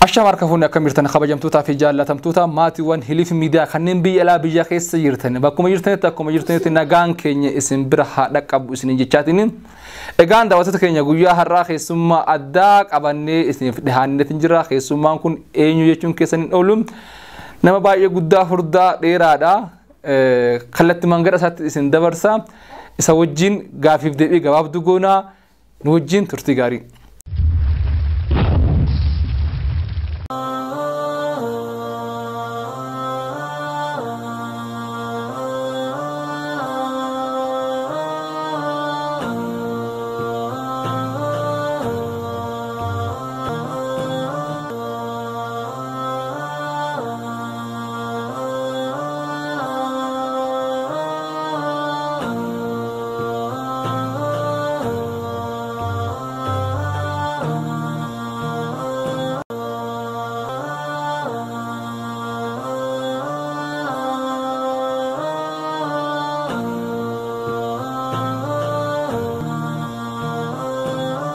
Asham harka fuunni akkam jirtan kabajamtootaa fi jaallatamtoota maatiiwwan Hiliif Miidiyaa kanneen biyya alaa biyya keessa jirtan bakkuma jirtanitti akkuma jirtanitti nagaan keenya isin bira haa dhaqqabu isin jechaatiin. Egaan daawwattoota keenya guyyaa har'aa keessummaa addaa qabannee isiniif dhihaanneetiin jira. Keessummaan kun eenyu jechuun keessan hin oolu. Nama baay'ee guddaa furdaa dheeraadha. Kallattii gara isaatti isin dabarsa. Isa wajjin gaafiif deebii gabaabduu goonaa nu wajjin turtii gaarii.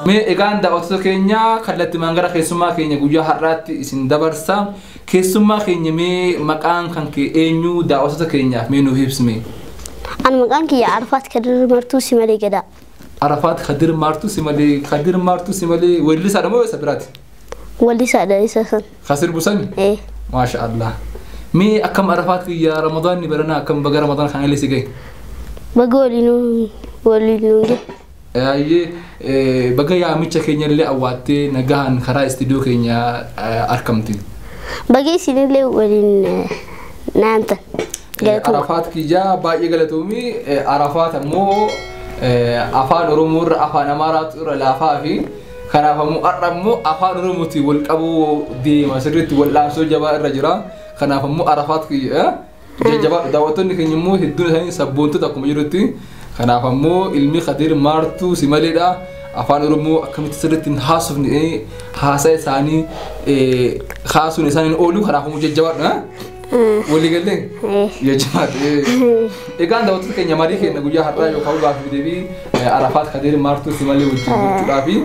Mee egaan daawwattoota keenya kallattii gara keessummaa keenya guyyaa har'aatti isin dabarsa. Keessummaa keenya mee maqaan kan kee eenyu daawwattoota keenyaaf mee nuuf ibsime? Ani maqaan kiyya Arafaat Kadir Martuu Simalee Gadaa. Arafaat Kadir Martuu Simalee Kadir Martuu Simalee weellisaadha moo isa biraati? Weellisaadha isa san. Kasir Busani? Ee. Maasha Allah. Mee akkam Arafaat kiyya Ramadaanni baranaa akkam baga Ramadaan kan illee si gahe? Baga waliin waliin gahe. Ayyee baga yaamicha keenya illee awwaattee nagahaan karaa istiidiyoo keenya argamti. Baga isinillee waliin naantan. Arafaat kiyyaa baay'ee galatoomii. Arafaat ammoo afaan Oromoo irra afaan Amaaraatu irra laafaa fi kanaaf ammoo har'a ammoo afaan Oromootiin wal qabuu deema sirriitti wal'aansoo jabaa irra jira. Kanaaf ammoo Arafaat kiyyaa jajjabaa daawwattoonni keenya immoo hedduun isaanii sabboontota akkuma jirutti. Kanaaf ammoo ilmi Kadir Martuu Simaleedha. Afaan Oromoo akkamitti sirriitti hin haasofne haasaa isaanii haasuun isaanii oolu kanaaf ammoo jajjabaadha. Walii gallee? Jajjabaadha. Egaan daawwattoota keenya marii keenya guyyaa har'aa yookaan gaaffii deebii Arafaat Kadir Martuu Simalee wajjin gochuudhaa fi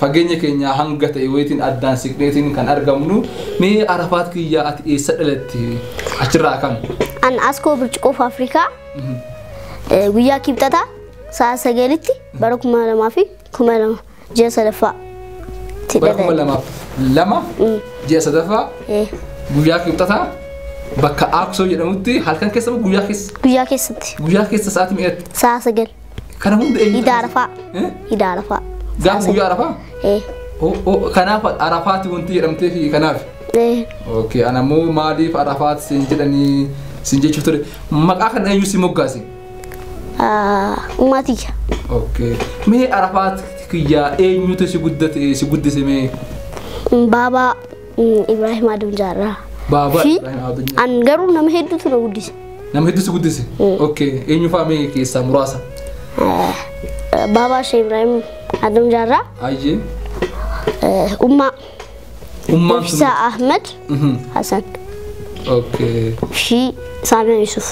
fageenya keenya hanga ta'e wayitiin addaan siqneetiin kan argamnu. Mee Arafaat kiyyaa ati eessa dhalatte? Achirraa akkam? An Askoo Birciqoof Afrikaa. Guyyaa kibxataa sa'a 9tti bara 2002 ji'a sadaffaa. Bara 2002 ji'a sadaffaa guyyaa kibxataa bakka Aksoo jedhamutti halkan keessa moo guyyaa keessa? Guyyaa keessatti. Guyyaa keessa sa'aatii meeqatti? Sa'a 9. Kana hunda eenyu? Iida Arafaa. Iida Arafaa. Gaafa guyyaa Arafaa? Kanaaf Arafaati wanti jedhamtee fi kanaaf? Okay, ana immoo maaliif Arafaat siin jedhanii siin jechuuf ture. Maqaa kana eenyu si moggaase? Uumaa tiyya. Okay. Mee Arafaat kiyyaa eenyutu si guddate si guddise mee? Baabaa Ibrahim Adam Jaarraa. Baabaa Ibrahim Adam Jaarraa. An garuu nama hedduutu na guddise. Nama hedduu si guddise? Okay. Eenyu fa'aa mee keessaa muraasa? Baabaa Sheekh Ibrahim Adam Jaarraa. Ayyee. Ummaa. Ummaan sun. Ibsaa Ahmed. Hasan. Okay. Fi Saamiyaa Yusuf.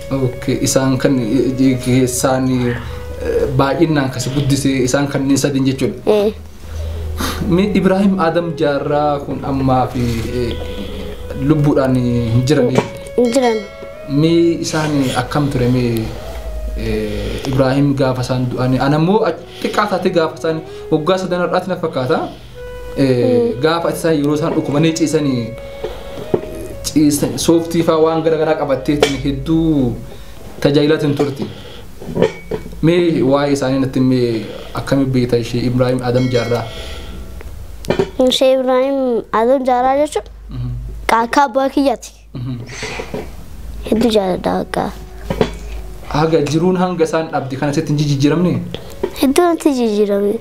Okay, isaan kan keessaan baay'inaan kasi guddise isaan kanneen sadiin jechuudha. Mee Ibrahim Adam Jaarraa kun ammaa fi lubbuudhaan hin jiran. Hin jiran. Mee isaan akkam ture mee Ibrahim gaafa isaan du'an ana immoo xiqqaa taatee gaafa isaan waggaa sadan har'aatti na fakkaata. Gaafa isaan yeroo isaan dhukkubanii ciisanii sooftii fa'aa waan garaagaraa qabatteetiin hedduu tajaajilaatiin turte. Mee waa'ee isaanii natti mee akkamitti beekta ishee Ibrahim Adam Jaarraa? Ishee Ibrahim Adam Jaarraa jechuun akka abbaa kiyyaati. Hedduu jaalladha akka. Haga jiruun hanga isaan dhabde kana sitti hin jijjiiramne? Hedduu natti jijjiiramne.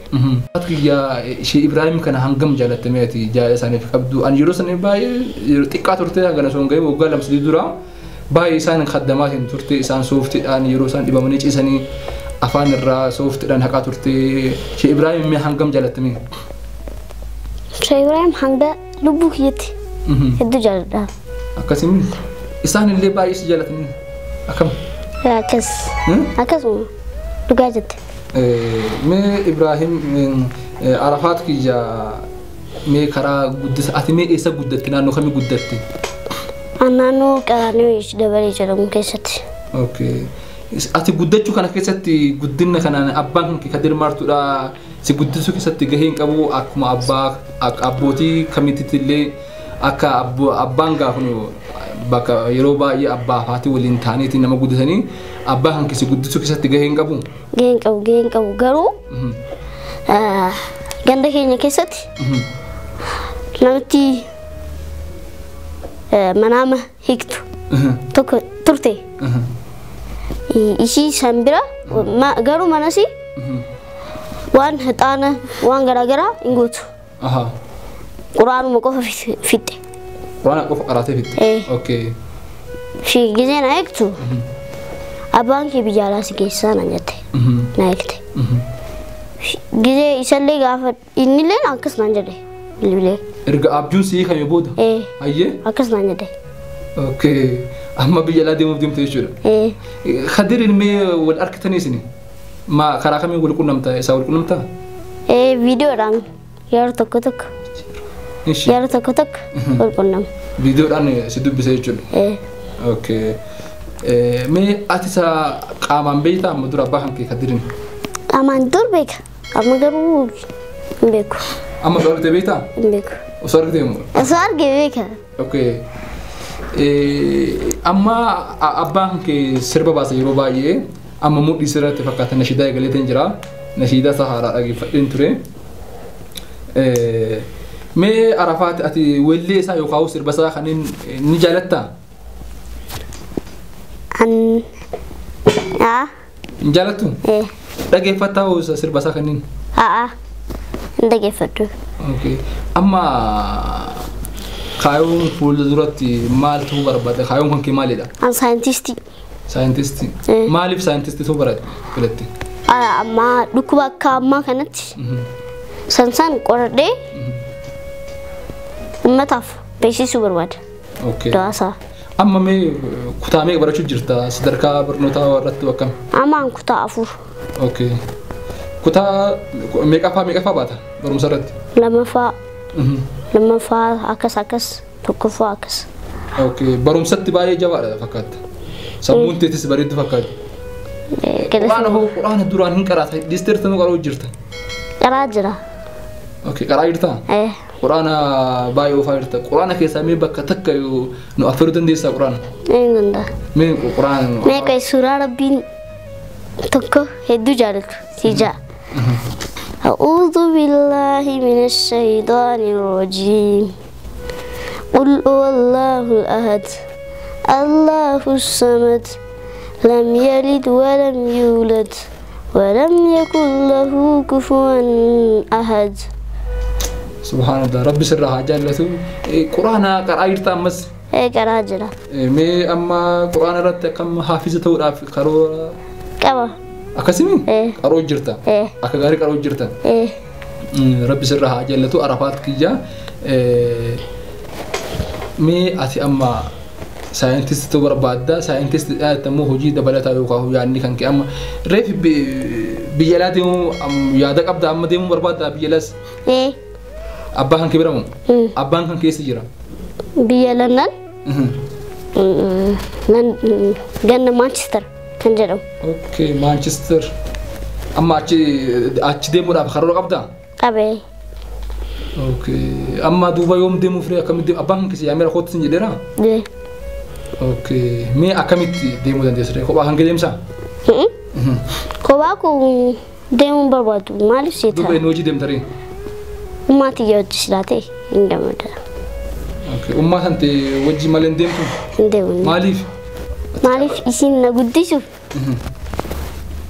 Kiyyaa ishee Ibrahim kana hangam jaalattamee ati jaalala isaaniif qabdu? Ani yeroo sana baay'ee xiqqaa turte hanga osoo hin gahin waggaa 2-3 dura baay'ee isaan kaddamaatiin turte isaan sooftiidhaan yeroo isaan dhibamanii ciisanii afaan irraa sooftiidhaan haqaa turte. Ishee Ibrahim mee hangam jaalattamee? Ishee Ibrahim hanga lubbuu kiyyatti hedduu jaaladha. Akkasiin isaan illee baay'ee si jaalatanii akkam? Akkas. Akkasuma dhugaa jette. Mee Ibrahim Arafaat kiyya Mee karaa guddisa ati mee eessa guddatte, naannoo kamii guddatte? Naannoo Qaraaniyo Dabalee jedhamu keessatti. Okay. Ati guddachuu kana keessatti guddina kanaan abbaan kan kee Kadir Martuudha si guddisuu keessatti gahee hin qabu, akkuma abbaa abbootii kamiitti illee akka abbaan gaafnu bakka yeroo baay'ee abbaa fi haati waliin ta'aniitiin nama guddisanii, abbaa kan kee si guddisuu keessatti gahee hin qabu. Gahee hin qabu, gahee hin qabu garuu ganda keenya keessatti namitti manaama hiiktu tokko turte. Ishii san bira garuu manasi waan hixaana waan garaagaraa hin gootu. Quraanuma qofa fixxe. Quraana qofa qaraatee fixxe? Eh. Okay. Fi gizee na eegtu, abbaan kee biyya alaa si geessaa naan jette. Na eegte. Gizee isallee gaafa innillee akkas naan jedhe bilbilee. Erga abjuun si hiikame booda? Eh. Hayyee? Akkas naan jedhe. Okay. Amma biyya alaa deemuuf deemte jechuudha. Eh. Kadir ilmee wal argitanii isin? Ma karaa kamiin wal qunnamta? Isaa wal qunnamtaa? Eh, viidiyoodhaan yeroo tokko tokko. Ishi. Yeroo tokko tokko wal qunnamna. Viidiyoodhaan si dubbisa jechuudha. Eh. Okay. Mee ati isa qaamaan beektaa amma dura abbaa kan kee Kadirin? Qaamaan dur beeka. Amma garuu hin beeku. Amma osoo argitee beektaa? Hin beeku. Osoo argitee immoo? Osoo argee beeka. Okay. Amma abbaan kee sirba baasa yeroo baay'ee, amma mudhii sirratti fakkaata nashiidaa eegaleetiin jira. Nashiidaa isaa haaraa dhaggeeffadheen ture. Mee Arafaati, ati weellee isaa yookaan sirba isaa kanneen ni jaalattaa? An haa. Hin jaalattu? Eh. Dhaggeeffattaa hoo sirba isaa kanneen? Haa. Hin dhaggeeffadhu. Okay. Amma kaayyoon fuula duratti maal ta'uu barbaadda? Kaayyoon kan kee maalidha? An saayintistii. Saayintistii. Eh. Maaliif saayintistii ta'uu barbaadde filatte? Amma dhukkuba akka ammaa kanatti san qoradhee uummataaf beeksisuu barbaada. Okay. Dawaasaa. Amma mee kutaa meeqa barachuu jirta? Sadarkaa barnootaa irratti akkam? Amma an kutaa 4. Okay. Kutaa meeqaffaa meeqaffaa baata barumsa irratti? Lammaffaa. Lammaffaa akkas akkas, tokkoffaa akkas. Okay. Barumsatti baay'ee jabaadha fakkaata. Sammuun teetis bareeddu fakkaata. Quraana hoo, quraana duraan hin qaraata? Dhiisteerta moo qaroo jirta? Qaraa jira. Okay. Qaraa jirtaa? Eh. Quraana baay'ee oofaa jirta. Quraana keessaa mee bakka takka yoo nu affeeruu dandeessaa quraana? Hin danda'a. Mee quraana. Mee qe'ee suuraa Rabbiin tokko hedduu jaalatu si ja'a. أعوذ بالله من الشيطان الرجيم. قل هو الله الأحد الله الصمد لم يلد ولم يولد ولم يكن له كفوا أحد. سبحان الله، ربي سرها جالته. قرآن قرأ jirta ammas? Eh, qaraa jira. Mee amma quraana irratti akkam haafiza ta'uudhaaf karoora? Qaba. Akkasimi? Eh. Qaroo jirta? Eh. Akka gaarii qaroo jirta? Eh. Rabbi sirra haa jaallatu Arafaat kiyya. Mee ati amma saayintistii ta'uu barbaadda. Saayintistii immoo hojii dabalataa yookaan yaadni kan kee amma reefi biyya alaa deemuu yaada qabda, amma deemuu barbaadda biyya alaas? Eh. Abbaan kan kee bira moo? Abbaan kan keessa jira? Biyya London. Ganna Manchester kan jedhamu. Okay, Manchester. Amma achi deemuudhaaf karoora qabdaa? Qabee. Okay. Amma duuba yoom deemuuf ree, akkamitti abbaan kan keessa yaameera kootti sin jedheera? Ee. Okay. Mee akkamitti deemuu dandeessa ree? Kophaa kan kee deemsaa? Kophaa koo deemuu barbaadu, maaliif seeta? Duuba inni hojii deemta ree? Ummaa tiyya hojii silaa ta'e hin gammada. Okay. Ummaa san ta'e wajji malee hin deemtu? Hin deemu. Maaliif? Maaliif isin na guddisuuf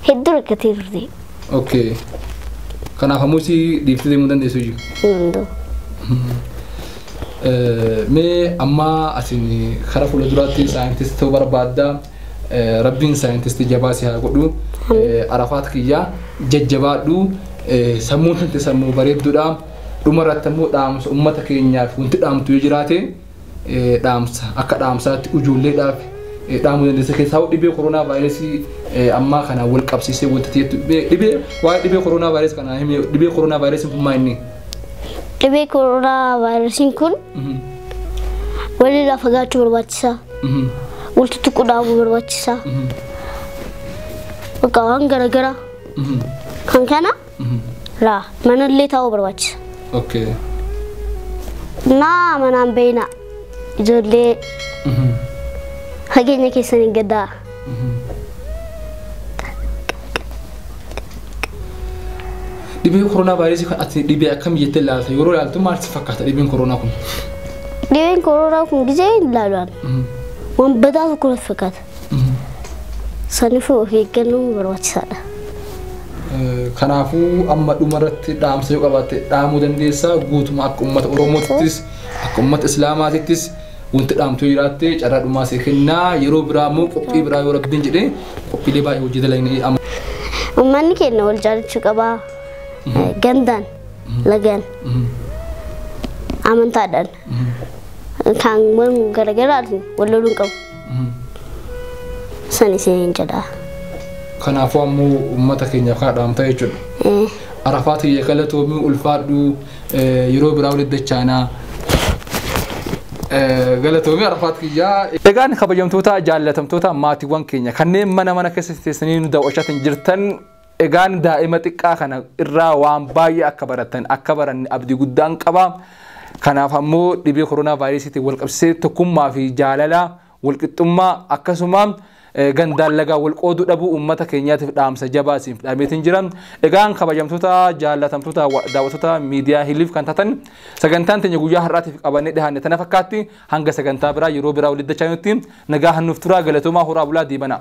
hedduu rakkatee turte. Okay. Kanaaf ammoo si dhiiftee deemuu dandeessu iyyuu? Hin danda'u. Mee amma asin karaa fuula duraatti saayintistii ta'uu barbaadda. Rabbiin saayintistii jabaa si haa godhu. Arafaat kiyyaa, jajjabaadhu. Sammuun tante sammuu bareedduudha. Dhuma irratti immoo dhaamsa uummata keenyaaf wanti dhaamtu yoo jiraate, dhaamsa akka dhaamsaatti ijoolleedhaaf dhaamuu dandeessa. Keessaa dhibee koronaa vaayirasii ammaa kana wal qabsiisee wanti ta'etu dhibee waa'ee dhibee koronaa vaayirasii kana himi, dhibee koronaa vaayirasiin kun maal inni? Dhibee koronaa vaayirasiin kun walirraa fagaachuu barbaachisaa. Wal tuttuquu dhaabuu barbaachisaa. Bakka waan garaagaraa kan kana raa manallee taa'uu barbaachisa. Okay. Naa manaan beeyna ijoollee fageenya keessan eeggadhaa. Dhibee koronaa vaayirasii kan ati dhibee akkam jettee ilaalta? Yeroo ilaaltu maal si fakkaata dhibeen koronaa kun? Dhibeen koronaa kun gizee hin ilaalu waan badaa tokko natti fakkaata. Saniifuu of eeggannoon barbaachisaadha. Kanaafuu amma dhuma irratti dhaamsa yoo qabaatte dhaamuu dandeessaa guutuma akka uummata Oromootittis akka uummata Islaamaatittis wanti dhaamtu yoo jiraatte carraa dhumaa see kennaa yeroo biraa immoo qophii biraa yoo rabbiin jedhee qophiilee baay'ee hojii dalagnee amma. Uummanni keenya wal jaalachuu qabaa. Gandaan, lagaan, amantaadhaan kan waan garaagaraatiin wal loluu hin qabu. San isiniin jedha. Kanaafuu ammoo uummata keenyaaf kana dhaamta jechuudha. Arafaat kiyya galatoomii ulfaadhu yeroo biraa walitti dachaanaa. Galatoomii Arafaat kiyyaa. Egaan kabajamtoota jaallatamtoota maatiiwwan keenya kanneen mana mana keessa teessanii nu daawwachaa jirtan egaan daa'ima xiqqaa kana irraa waan baay'ee akka baratan akka baranne abdii guddaan qaba. Kanaaf ammoo dhibee koronaa vaayirasiitiin wal qabsiisee tokkummaa fi jaalala walqixxummaa akkasuma gandaan lagaa wal qooduu dhabuu uummata keenyaatiif dhaamsa jabaa isiif dhaameetiin jira. Egaan kabajamtoota jaallatamtoota daawwattoota miidiyaa Hiliif kan taatan sagantaan teenya guyyaa har'aatiif qabannee dhiyaanne tana fakkaatti hanga sagantaa biraa yeroo biraa walitti dachaanutti nagaa hannuuf turaa galatoomaa horaa bulaa deebana.